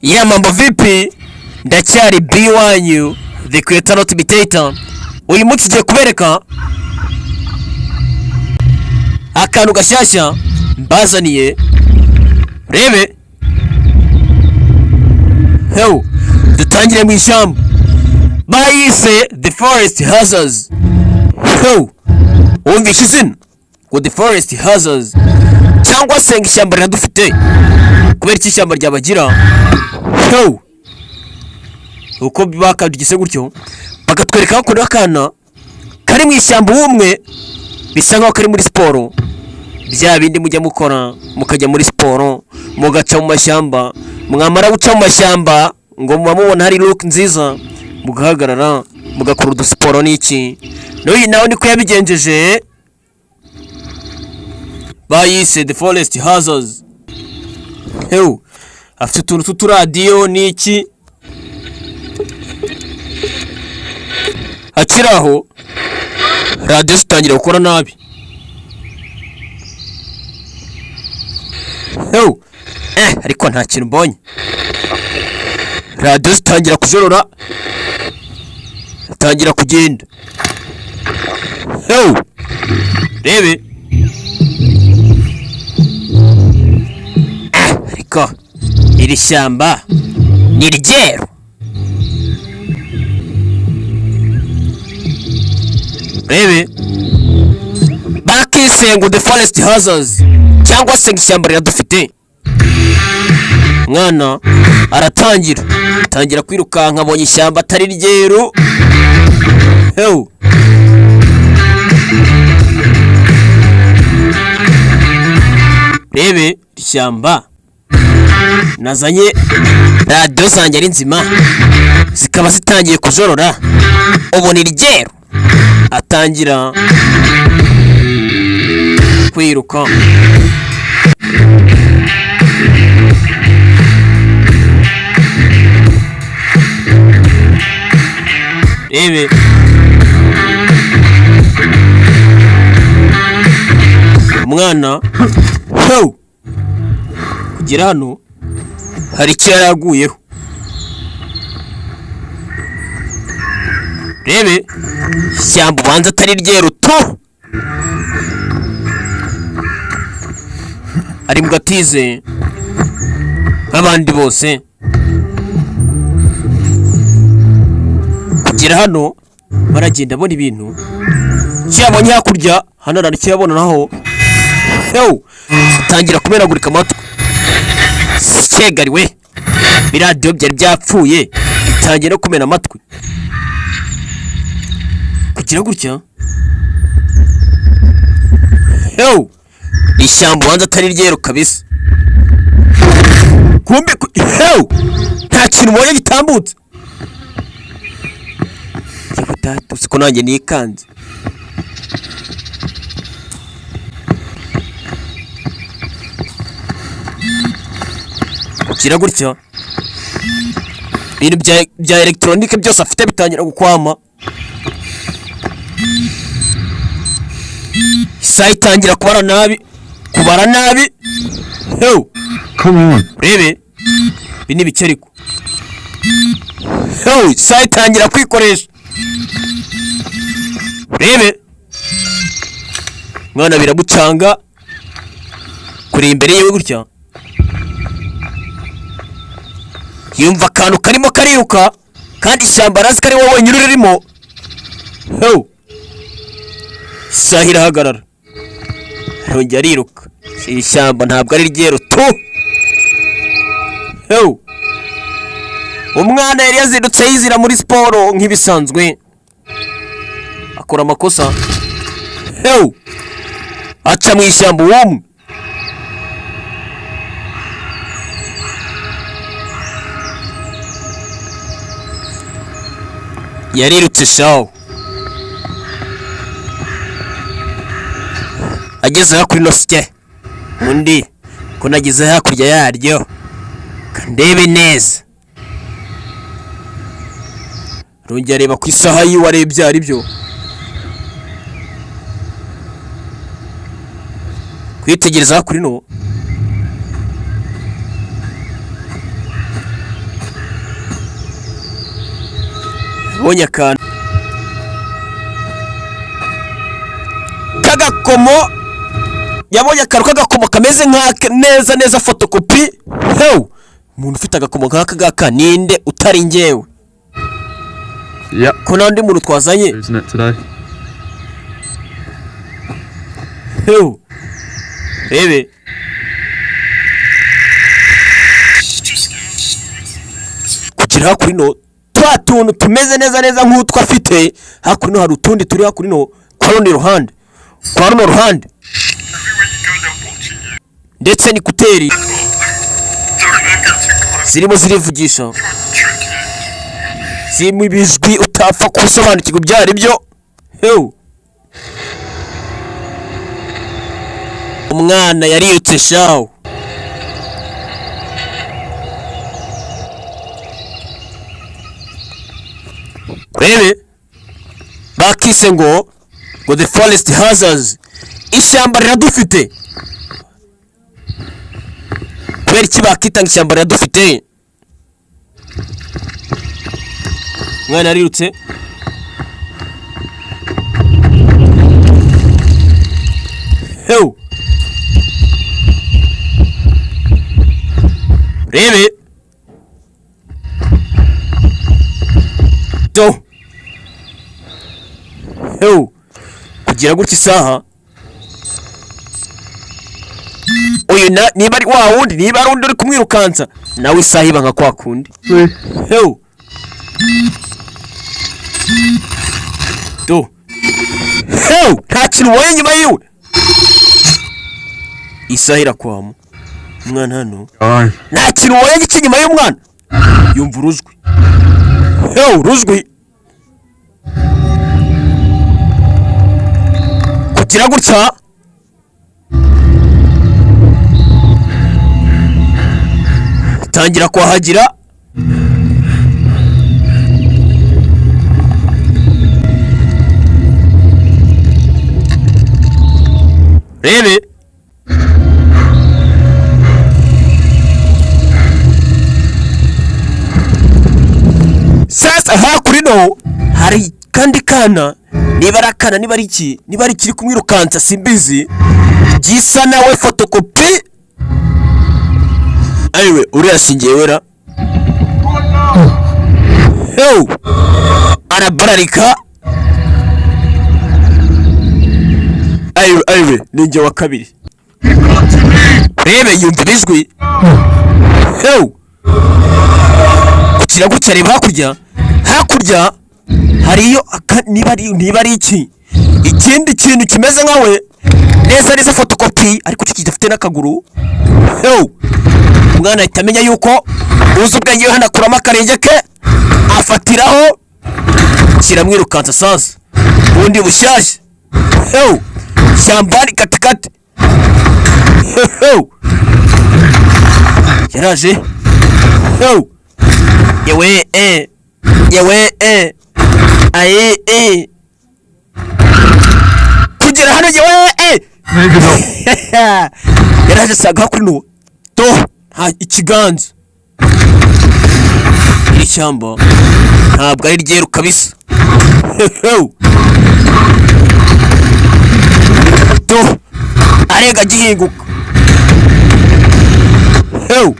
Yeah, mambo vipi? Ndacyari B wanyu, the creator not imitator. Uyu munsi tugiye kubereka akantu gashyashya mbazaniye. Rebe hew, dutangire mu ishyamba bayise The Forest Hazards. Hew, wumvishe izina ngo The Forest Hazards, cyangwa se ngo ishyamba riradufite. Kubera iki ishyamba ryabagira? Hew, uko bakagize gutyo bakatwereka ko akana kari mu ishyamba ubumwe bisa nkaho kari muri siporo, bya bindi mujya mukora, mukajya muri siporo, mugaca mu mashyamba, mwamara guca mu mashyamba ngo muba mubona hari look nziza, mugahagarara mugakora udusiporo n'iki. N'uyu nawe niko yabigenjeje, bayise The Forest Hazards. Hew, afite utuntu tw'uturadiyo n'iki. Akiri aho, radiyo zitangira gukora nabi. Hew, ariko nta kintu mbonye. Radiyo zitangira kujorora, zitangira kugenda. Hew, rebe, ariko iri shyamba ni ryeru. Rebe, bakise ngo The Forest Hazards, cyangwa se ngo ishyamba riradufite. Mwana aratangira atangira kwirukanka, abonye ishyamba atari ryeru. Hew, rebe, ishyamba nazanye radiyo zanjye ari nzima zikaba zitangiye kujorora, ubu ni ryeru. Atangira kwiruka. Rebe, umwana, hew, kugera hano hari icyo yari aguyeho. Rebe, ishyamba ubanza atari ryeru tu. Ari mu gatize nk'abandi bose. Kugera hano baragenda abona ibintu, icyo yabonye hakurya hano arakiyabona naho. Hew, atangira kumenagurika amatwi. Cyegariwe, biradiyo byari byapfuye, bitangiye no kumena amatwi. Kugira gutya, hew, ishyamba ubanza atari ryeru kabisa. Kumbe hew, nta kintu ubonye gitambutse. Yewe data, uzi ko nanjye nikanze. Kugira gutya, ibintu bya elegitoronike byose afite bitangira gukwama. Isaha itangira kubara nabi, kubara nabi. Hew. Come on. Rebe, ibi ni ibiki ariko? Hew, isaha itangira kwikoresha. Rebe, mwana biramucanga kuri imbere yiwe gutya, yumva akantu karimo kariruka, kandi ishyamba arazi ko ari wowe wenyine uririmo. Hew, isaha irahagarara, arongera ariruka. Iri shyamba ntabwo ari ryeru tu. Hew, umwana yari yazindutse yizira muri siporo nk'ibisanzwe, akora amakosa. Hew, aca mu ishyamba uwumwe. Yarirutse shawo, ageze hakurino sye undi ko nageze hakurya yaryo, ndebe neza. Arongera areba ku isaha yiwe, areba ibyo ari byo. Kwitegereza hakurino. Yabonye akantu k'agakomo, yabonye akantu k'agakomo kameze nk'ake neza neza, fotokopi. Hew, umuntu ufite agakomo nk'aka ngaka ninde utari njyewe? Yep. Ko nta undi muntu twazanye? Isn't it today? Hew, rebe kugira hakurino twa tuntu tumeze neza neza nk'utwo afite hakuno. Hari utundi turi hakurino kwa rundi ruhande, kwa runo ruhande, ndetse ni kuteri zirimo zirivugisha, zirimo ibijwi utapfa gusobanukirwa ibyo ari byo. Hew, umwana yariyutse shawu. Rebe, bakise ngo "The Forest Has Us", ishyamba riradufite. Kubera iki bakita ngo ishyamba riradufite? Umwana yarirutse. Hew, rebe do. Hew, kugira gutya isaha uyu na niba ari wa wundi, niba ari undi uri kumwirukansa nawe, isaha iba nka kwa kundi. Hew, do. Hew, nta kintu ubonye inyuma yiwe, isaha irakwama. Umwana hano Alright. nta kintu ubonye gica inyuma y'umwana. Yumva urujwi. Hew, urujwi kugira gutya. Tangira kuhagira. Rebe, sasa hakurino hari kandi kana, niba ari akana, niba ari iki, niba ari ikiri kumwirukansa simbizi, gisa nawe fotokopi. Ayiwe, uriya singiye wera. Hew, arabararika. Ayiwe, ayiwe, ninjye wa kabiri. Rebe, yumva ibijwi. Hew, kugira gutya reba hakurya. Hakurya hariyo niba ari iki, ikindi kintu kimeze nkawe neza neza, fotokopi, ariko cyo kidafite n'akaguru. Hew, umwana ahita amenya yuko uzi ubwenge hano, akuramo akarenge ke afatiraho, kiramwirukansa. Sasa bundi bushyashya. Hew, shyambari katikati. Hew, yaraje. Hew, yewe yewe aye kugera hano, yewe. Maybe not. Yaraje asanga hakuno to nta ikiganza. Iri shyamba ntabwo ari ryeru kabisa. Hehew. To arega agihinguka. Hew,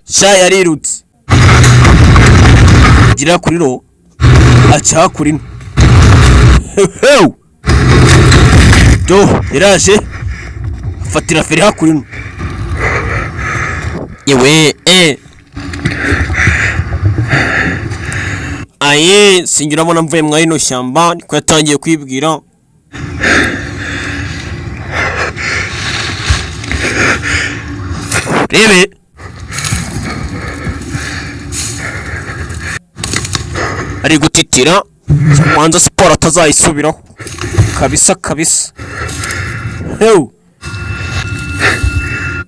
sha, yarirutse gira kuri ro, aca kuri no. Hehew. Do, yaraje afatira feri hakuno. Yewe aye, sinjye urabona mvuye mwa rino shyamba, niko yatangiye kwibwira. Rebe, ari gutitira wanza siporo atazayisubiraho kabisa kabisa. Hew,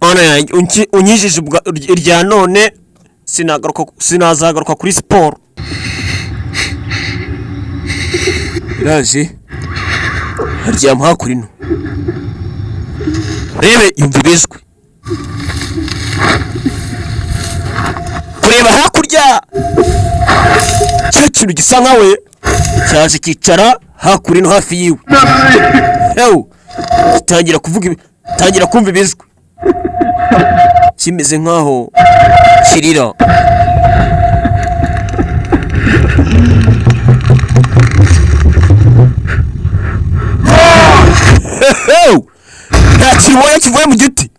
mana yanjye, unkijije irya none, sinagaruka, sinazagaruka kuri siporo. Iraje aryama hakurino. Rebe, yumva ibijwi, kureba hakurya. Hariya cya kintu gisa nkawe cyaje kicara hakuno hafi yiwe. Hewe, gitangira kuvuga tangira kumva ibijwi kimeze nkaho kirira. Hehe! Nta kintu kivuye mu giti.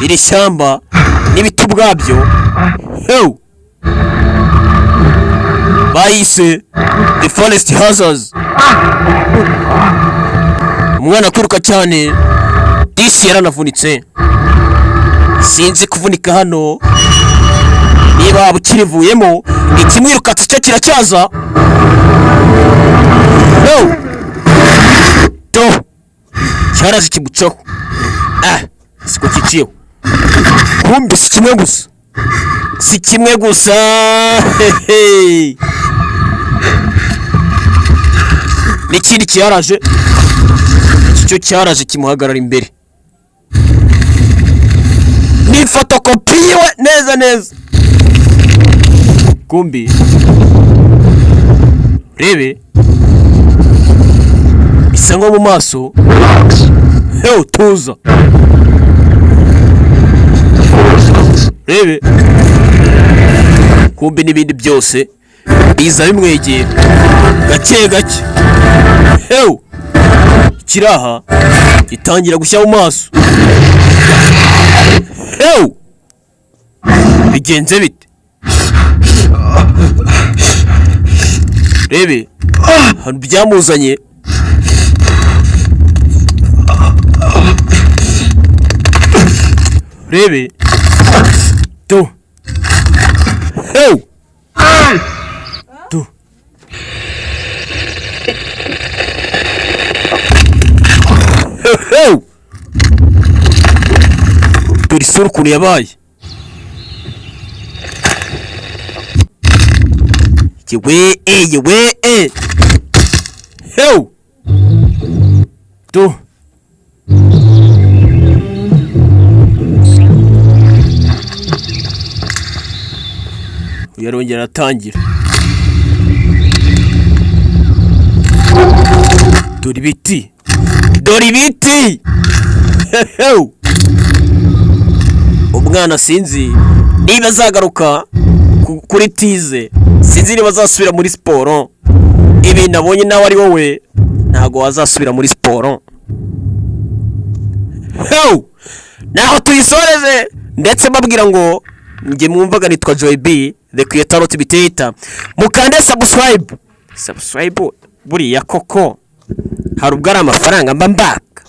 Iri shyamba n'ibiti ubwabyo. Hewe, bayise The Forest Hunters. Umwana kwiruka cyane, disi yaranavunitse. Sinzi kuvunika hano niba waba ukirivuyemo. Ikimwirukatse cyo kiracyaza. No do, cyaraje kimucaho. Ah, siko kiciyeho. Kumbe si kimwe gusa, si kimwe gusa. Hehe, n'ikindi cyaraje. Iki cyo cyaraje kimuhagarara imbere, ni fotokopi yiwe neza neza. Kumbi rebe, bisa nko mu maso. Hewe, tuza rebe. Kumbi n'ibindi byose biza bimwegera gake gake. Hewe, kiraha gitangira gushya mu maso. Hewe, bigenze bite? Rebe ahantu byamuzanye. Rebe tu. Hewe tu. Hewe, dore isura ukuntu yabaye. Yewe e, yewe e. Hewe tu. Uyu arongera aratangira. Dore ibiti, dore ibiti. Hehe! Umwana sinzi niba azagaruka kuri tize, sinzi niba azasubira muri siporo. Ibi nabonye, nawe ari wowe ntabwo wazasubira muri siporo. Hew! Naho tuyisoreze, ndetse mbabwira ngo njye mwumvaga nitwa Joy B the creator of Biteta. Mukande subscribe. Subscribe buriya koko hari ubwo ari amafaranga mba mbaka.